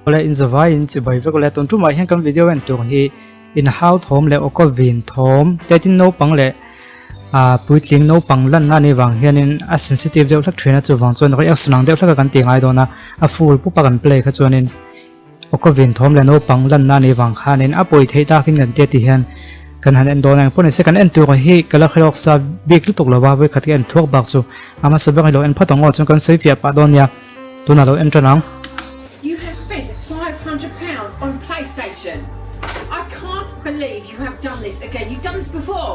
Awle in zavai in chibai vek awle tun tumah hian kan video en tur hi in hau thawm leh awkaw vin thawm te tin naupang leh ah puitling naupang lanna anih vang hianin a sensitive deuh hlek thin a chuvang chuan reaction ang deuh hlek a kan ti ngai dawn a a full pup a kan play kha chuanin awkaw vin thawm leh naupang lanna anih vang khanin a pawi theih takin kan tia tih hian kan han en dawn a engpawh nise kan en tur hi ka la hre lawk sa bik lutuk lo va vawikhat ka en thuak bak chu a hmasa ber hi lo en phawt ang aw chuan kan sawi fiah pah dawn nia. Tunah lo en tan ang. You have spent £500 on PlayStation. I can't believe you have done this again. You've done this before.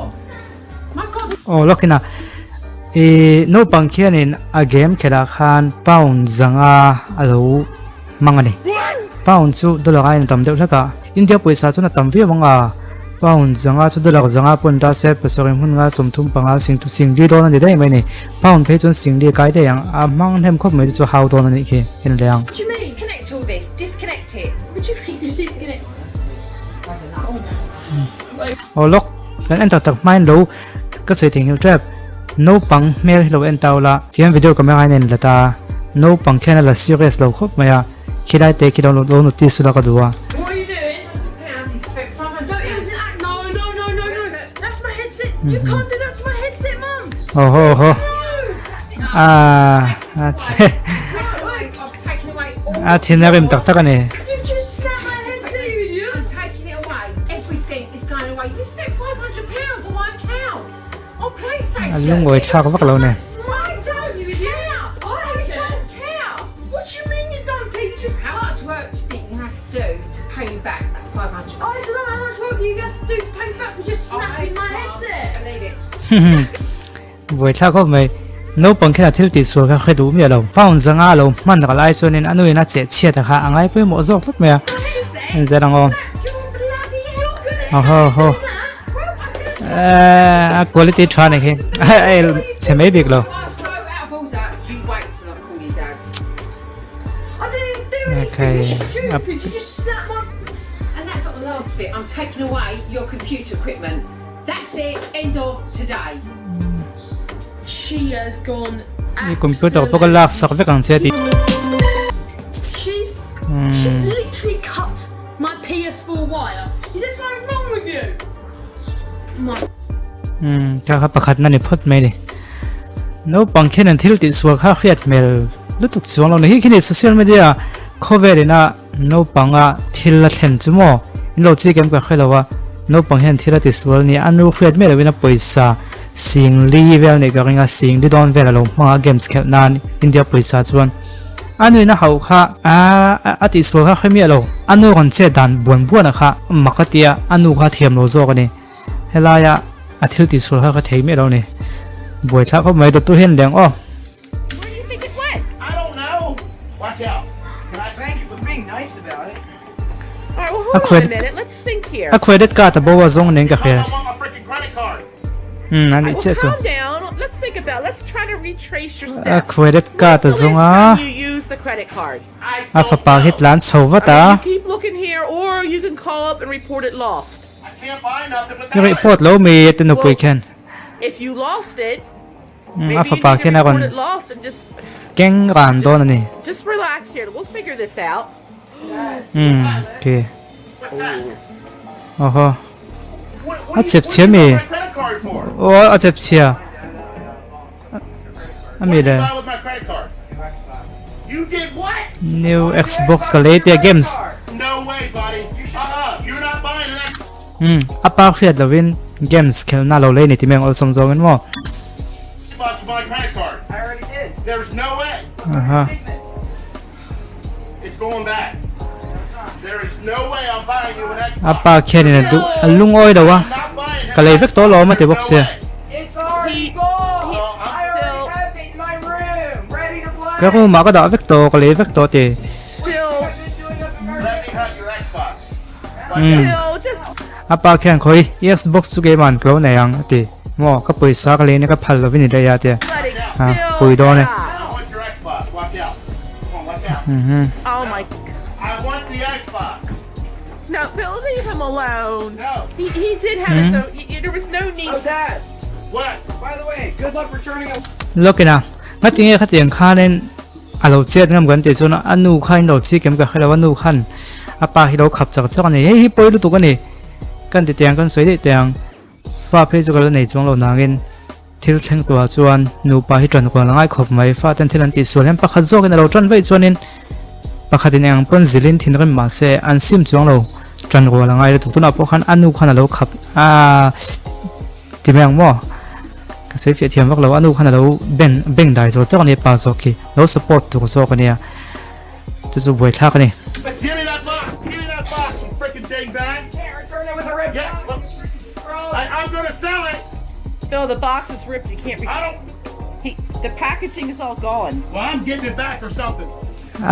My God. Aw lawkin a i naupang khianin a game khelh ah khan pound zanga a lo hmang a ni. Pound chu dollar aiin a tam deuh hlek a, India pawisa chuan a tam viau ang a, pound zanga chu dollar zanga pawh ta se pasarih hmun nga 35 sing sing li dawn a ni daih mai a ni. Pound phei chuan sing li a kai daih ang, a hmang hnem khawp mai te chu hau dawn a nih khi en leh ang. Aw lawk, kan en tak tak hmain lo ka sawi theihnghilh tep, naupang hmel hi lo en ta ula, tihian video camera in a inlet a, naupang khian a la serious lo khawp mai a. Khilai te khi lo lo notice ula ka duh a. Aw haw aw haw ah a thin a rim tak tak a ni. A lungawi thlak vak lo a ni. Buai thlak khawp mai. Naupang khian a thil tih sual kha hre duh miah lo. Pound zanga a lo hman rak lai chuanin a nuin a cheh chhiat a kha a ngai pawimawh zawk tlat mai a. Enzel ang aw. Aw haw. A quality tha ni khi a el chhe mai bik lo. Okay. I computer pawh ka lak sak vek ang che tih. Umm kha kha pakhat na ni phawt mai ni. Naupang khian an thil tih sual kha hriat hmel lutuk chuang lo ni. Hi khi ni social media khawvel ina naupanga thil a thlen chu maw in lo chik em ka hre lo a. Naupang hian thil a ti sual ni a nu hriat miah loin a pawisa sing li vel neih ka ring a sing li dawn vel a lo hmang a games khelh nan India pawisa chuan A nuin a hauh kha a tihsual kha hre miah lo. A nu rawn chet dan buan buan a kha mak a tia, a nu kha thiam lo zawk a ni. Helaia a thil tihsual kha ka thei miah lo a ni. Buaithlak khawp mai dawttu hian leng aw. A credit card a bo a zawng nen ka hria. Umm a nih chiah chu. A credit card a zawng a, a fapa hi tlan chho vat a. I report lo mi te nupui khian. Umm a fapa khian a rawn keng ran dawn a ni. Umm ok aw haw a chep chhia mi aw a chep chhia a mi le new xbox ka lei tia games umm a pa hriat lovin games khelhna lo lei ni ti mai ang awlsam zawngin maw. Aha. A pa khianin a duh a lungawi lo a ka lei vek tawh lo a ti bawk sia. Ka room ah ka dah vek tawh ka lei vek tawh a ti. Umm a pa khian khawi xbox chu keimah an ka lo nei ang a ti maw ka pawisa ka lei na ka phal lovin i lei a tia a pui dawn e. Lawkin a ngatinge khatiang khanin. A lo chet ngam kan tih chuan a nu kha in lo chik em ka hre lo a nu khan a pa hi lo khap chak chak a ni hei hi pawi lutuk a ni kan ti teh ang kan sawi daih teh ang fa phei chu ka la nei chuang lo nangin thil thleng tuah chuan nupa hi tan kual a ngai khawp mai fa ten thil an tih sual hian pakhat zawkin a lo tan vaih chuanin pakhat in eng pawn zilhin thinrim mahse an sim chuang lo tan rual a ngai lutuk tunah pawh khan a nu khan a lo khap a Ti mai ang maw? Ka sawi fiah thiam vak lo, a nu khan a lo ben beng dai zawk chauh a nia pa zawk khi, lo support tur zawk a nia, chu chu buaithlak a ni.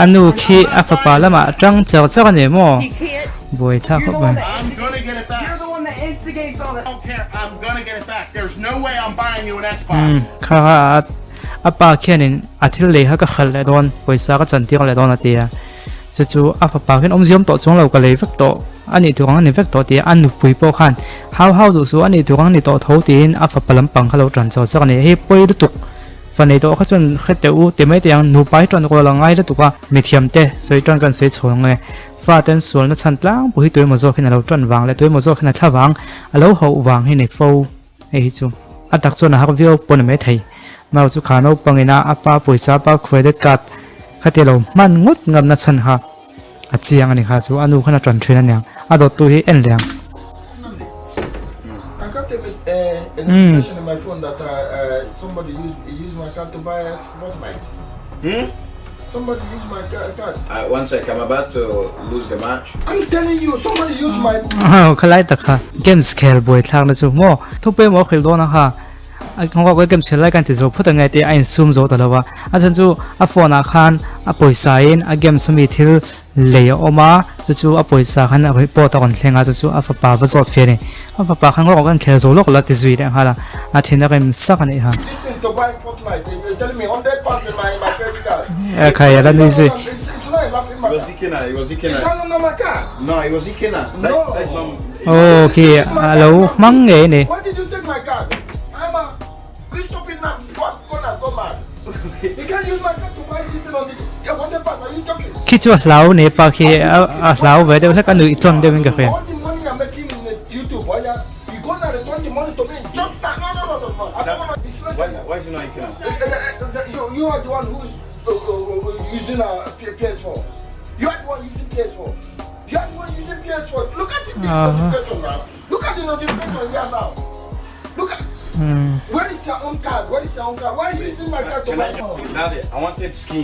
A nu khi a fapa lamah tang char char a ni maw? Buaithlak khawp mai. Umm kha kha a pa khianin a thil lei kha ka hralh leh dawn, pawisa ka chantir leh dawn a ti a. Chu chu a fapa khian awmziawm tawh chuang lo ka lei vek tawh a nih tur ang a ni vek tawh ti a, a nupui pawh khan hau hau duh suh a nih tur ang a ni tawh tho tiin a fapa lampang kha lo tan char char a ni. Hei pawi lutuk. Fa nei tawh kha chuan hre teh u ti mai teh ang, nupa hi ṭan rual a ngai lutuk a, mithiam te sawi ṭan kan sawi chhuang nge, fa ten sualna chhan tlangpui hi tuemaw zawk hian a lo ṭan vang leh tuemaw zawk hian a thla vang, a lo hauh vang hi ni fo, hei hi chu a tak chuan a har viau pawh ni mai thei. Mau chu kha naupang ina a pa pawisa pa credit card kha ti lo hman ngawt ngamna chhan kha a chiang a ni kha chu a nu khan a ṭan ṭhin a niang, a dawttu hi en leh ang. Umm. Khalai tak kha games khel buai thlak na chu maw thu pawimawh a hrilh dawn a kha a games khel lai khan ti zo phawt ang nge tih a insum zo ta lo va a chhan chu a phone ah khan a pawisa in a games ami thil Lei a awm a, chu chu a pawisa khan a report a rawn thleng a, chu chu a fapa va zawt fe a ni. A fapa khan rawk an khel zo lawk la ti zui leh nghal a, a thin a rem sak a nih kha. E khai a la nui zui. Aw khi a lo hmang ngei a ni. Khi chu a hlau nei pa khi a hlau ve deuh hlek a nuih tlawn deuhin ka hria.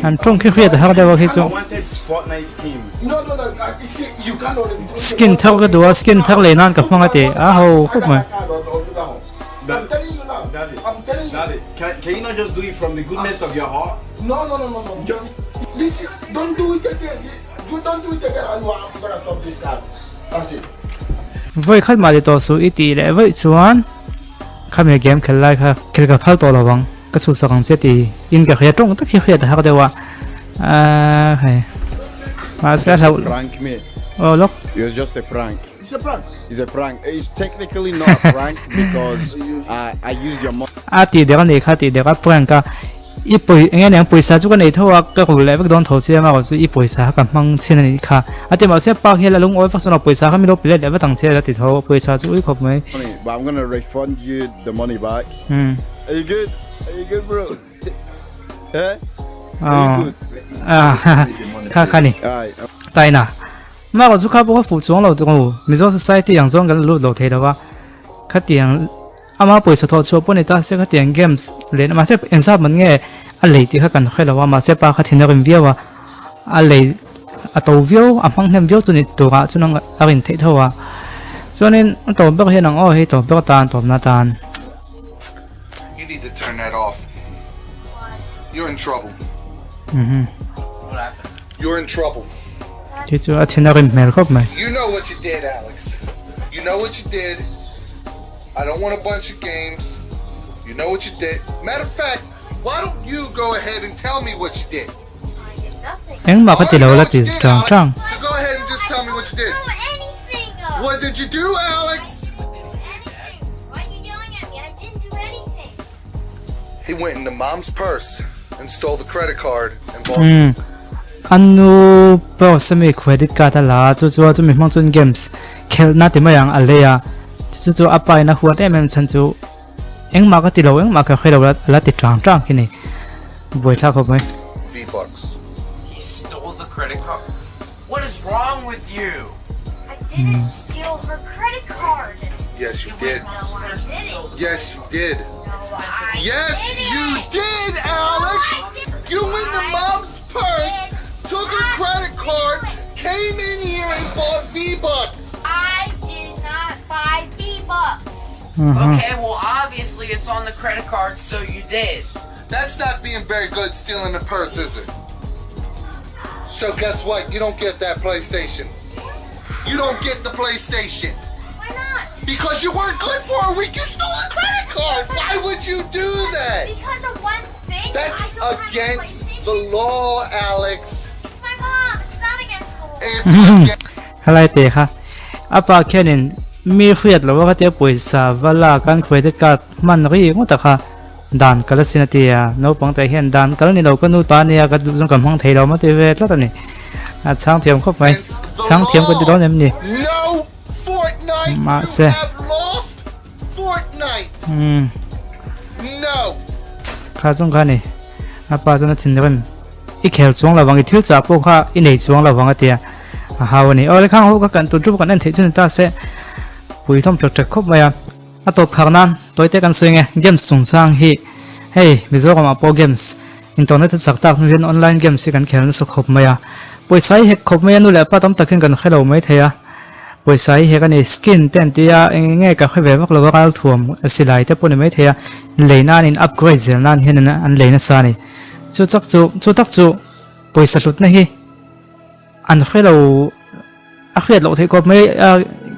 An tawng khi hriat a har deuh a khi chu skin thar ka duh a skin thar lei nan ka hmang a ti a ho khawp mai. Vawi khat mah ti tawh suh i tih leh vaih chuan khami game khel lai kha khel ka phal tawh lo vang ka chhuhsak ang che ti in ka hria tawng tak hi hriat a har deuh a aaa hei mahse a hlauh Prank me. aw lawk. It was just a prank. It's a prank. It's a prank. It's technically not a prank because I I used your money. A tih dek a nih kha tih dek a prank a I pawi eng nge niang pawisa chu ka nei tho a ka rul leh vek dawn tho chiang a chu i pawisa kha ka hmang chhin a nih kha a ti mahse pa khi a la lungawi vak chuan a pawisa kha min lo pe let leh vat ang che a la ti tho a pawisa chu ui khawp mai. Money but I'm gonna refund you the money back. Umm. Are you good? Are you good bro? Eh? Are you good? Ah kha kha ni. Taina. Mah chu kha pawh kha fuh chuang lo tuk ang u Mizo society ang chuan kan la lut lo thei lo a khatiang Ama pawisa thawh chhuah pawh ni ta se khatiang games leh mahse engzat man nge a lei tih kha kan hre lo a mahse pa kha thin a rim viau a a lei a to viau a hmang hnem viau chu ni turah chuan a rin theih tho a chuanin a tawp ber hian ang aw hei tawp ber atan tawpna atan. You need to turn that off. You're in trouble. You're in trouble. Khi chu a thin a rim hmel khawp mai. You know what you did, Alex. You know what you did. I don't want a bunch of games. You know what you did. Matter of fact, why don't you go ahead and tell me what you did? I did nothing. Engmah ka ti lo la ti chang chang. So go ahead and just tell me what you did. What did you do, Alex? Why are you yelling at me? I didn't do anything. He went into mom's purse. and stole the credit card and bought Umm a nu purse ami credit card a la a chu chu a chumi hmang chuan games khelhna ti mai ang a lei a chu chu a pa in a huat em em chhan chu engmah ka ti lo engmah ka hre lo a la ti tang tang khi ni buaithlak khawp mai. V-bucks. He stole the credit card? What is wrong with you? I didn't steal her credit card. Yes you did. Yes you did. Yes you did Alex. You went to mom's purse, took her credit card, came in here and bought V-bucks. I did not buy V-bucks. Okay, well obviously it's on the credit card so you did. That's not being very good stealing the purse, is it? So guess what? You don't get that PlayStation. You don't get the PlayStation. Why not? Because you weren't good for a week. You stole a credit card. Why would you do that? Because of one thing. That's I don't have a against PlayStation. the law, Alex. It's my mom. It's not against the law. It's against Khalai te kha a pa khianin mi hriat lo a khatia pawisa va lak an credit card hman ri ngawt a kha dan kal a sin a ti a naupang te hian dan kal ni lo ka nu ta ania ka duh chuan ka hmang thei lo maw ti ve tlat a ni a chhang thiam khawp mai the chhang thiam ka ti law. dawn em ni No Fortnite. You mahse have lost Fortnite. umm No. kha chung kha ni a pa chuan a thinrim i khel chuang lovang i thil chah pawh kha i nei chuang lovang a ti a a hau a ni aw le khang ho kha kan tun chu kan en theih chu ni ta se pui thawm ṭek ṭek khawp mai a. A tawp khar nan tawi te kan sawi nge games chungchang hi hei Mizoram ah pawh games internet a chak tak hnu hian online games hi kan khel nasa khawp mai a pawisa hi hek khawp mai a nu leh pa tam tak hian kan hre lo mai thei a pawisa hi hek a ni skin te an ti a eng eng nge ka hre ve vak lo a ralthuam silai te pawh ni mai thei a lei nan in upgrade zel nan hian an lei nasa a ni chu chak chu chu tak chu pawisa hlutna hi an hre lo. A hriat loh theih khawp mai a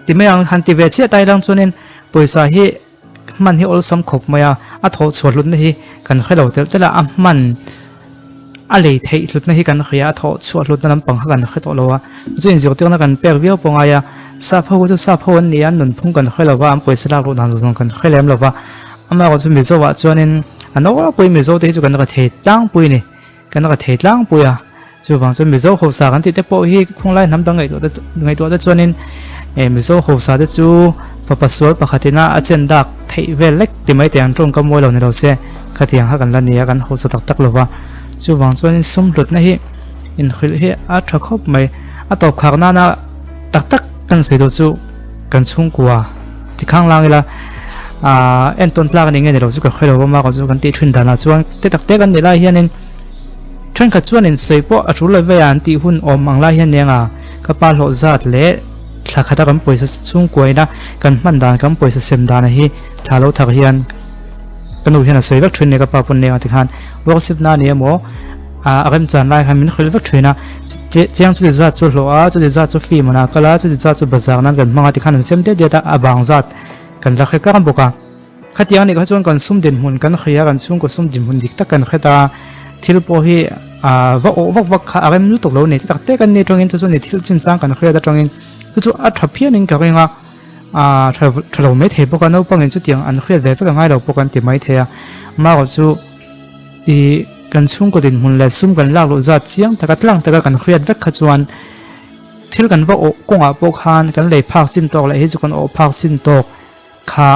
ti mai ang han ti ve chiah tai lang chuanin pawisa hi hman hi awlsam khawp mai a a thawh chhuah hlutna hi kan hre lo telh telh a a hman a lei theih hlutna hi kan hria a thawh chhuah hlutna lampang kha kan hre tawh lo a chu inzirtirna kan pek viau pawh ngai a sap ho chu sap ho an ni a an nunphung kan hre lo va an pawisa lak luh dan zawng zawng kan hre lem lo va amaherawhchu chu Mizo ah chuanin a nawlpui Mizo te hi chu kan ra thei tlangpui a ni. Kan ra thei tlangpui a, chuvang chuan Mizo hausa kan tih te pawh hi khunglai hnam dang ngaihtuah te ngaihtuah te chuanin eh Mizo hausa te chu fapa sual pakhat ina a chen dak theih vel lek ti mai teh ang tawng ka mawi lo ni lo se khatiang kha kan la ni a kan hausa tak tak lo va, chuvang chuanin sum hlutna hi inhrilh hi a tha khawp mai a tawp khak nana tak tak kan sawi duh chu kan chhungkua ti khang lang ila aaa entawn tlak a ni nge ni lo chu ka hre lo a chu kan tih thin danah chuan te tak te kan nih lai hianin thenkhat chuanin sawi pawh a tul lo vei a an tih hun awm ang lai hian nia nga ka pa hlawh zat leh thla khata kan pawisa chhungkua ina kan hman dan kan pawisa sem dan hi thla lo thak hian ka nu hian a sawi vek thin a ni ka pa pawn nia tikhan workshop na a ni emaw a remchan lai khan min hrilh vek thin a chiang chuti zat chu hlawh a chuti zat chu film an ah kal a chuti zat chu bazar nan kan hmang a tikhan an sem diat diat a a bang zat kan la hre kar bawk a khatiang anih kha chuan kan sum dinhmun kan hria kan chhungkaw sum dinhmun dik tak kan hre ta thil pawh hi ah va awh vak vak kha a rem lutuk lo a ni tak tak an ni atangin chu chuan thil chinchang kan hriat atangin chu chu a tha phianin ka ring a ah tha tha lo mai thei bawk a naupangin chutiang an hriat ve vek a ngai lo pawh kan ti mai thei a amaherawh chu. Ih, kan chhungkaw dinhmun leh sum kan lak luh zat chiang taka tlang taka kan hriat vek kha chuan thil kan va awh kawngah pawh khan kan lei phak chin tawk leh hi chu kan awh phak chin tawk kha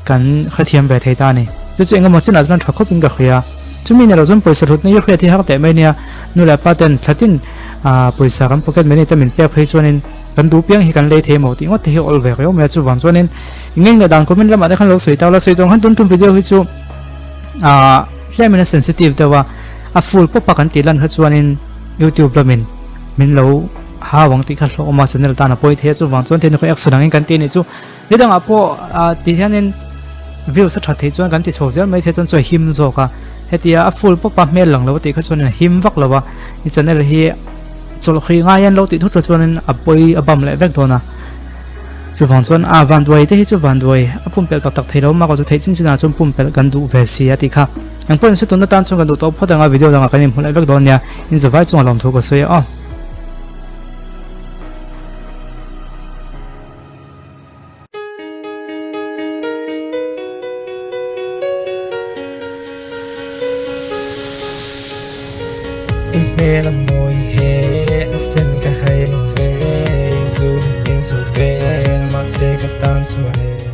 kan hrethiam ve thei ta a ni. Chu chu engemaw chinah chuan tha khawpin ka hria. Chumi ni lo chuan pawisa hlutna hi hriat hi har teh mai nia. Nu leh pa ten thlatin ah pawisa kan pocket money te min pek phei chuanin kan duh piang hi kan lei thei maw tih ngawt te hi awl ve riau mai a. Chuvang chuanin ngeng leh dan comment lamah te khan lo sawi ta ula sawi tawng khan tun tum video hi chu ah tlemin a sensitive deuh a a full pawp a kan tih lan kha chuanin youtube lamin min lo hau ang tih kha hlawh awm a channel tan a pawi thei a chuvang chuan thil action angin kan tih anih chu ni dangah pawh ah ti hianin views a that theih chuan kan ti chho zel mai thei chuan chu a him zawk a hetia a full pawp a hmel lang lo a tih kha chuanin a him vak lo a i channel hi chawlh hrih ngai hian lo tih thut loh chuanin a pawi a bam leh vek dawn a. Chuvang chuan a vanduai te hi chu vanduai a pumpelh tak tak thei lo mah chu theih chin chinah chuan pumpelh kan duh ve si a tih kha. Eng pawhin se tun atan chuan kan duh tawh phawt ang a video dangah kan inhmu leh vek dawn nia. In zavai chungah lawmthu ka sawi a aw. he a sen ka hai lo ve, zut in zut vel mahse ka tan chuan e.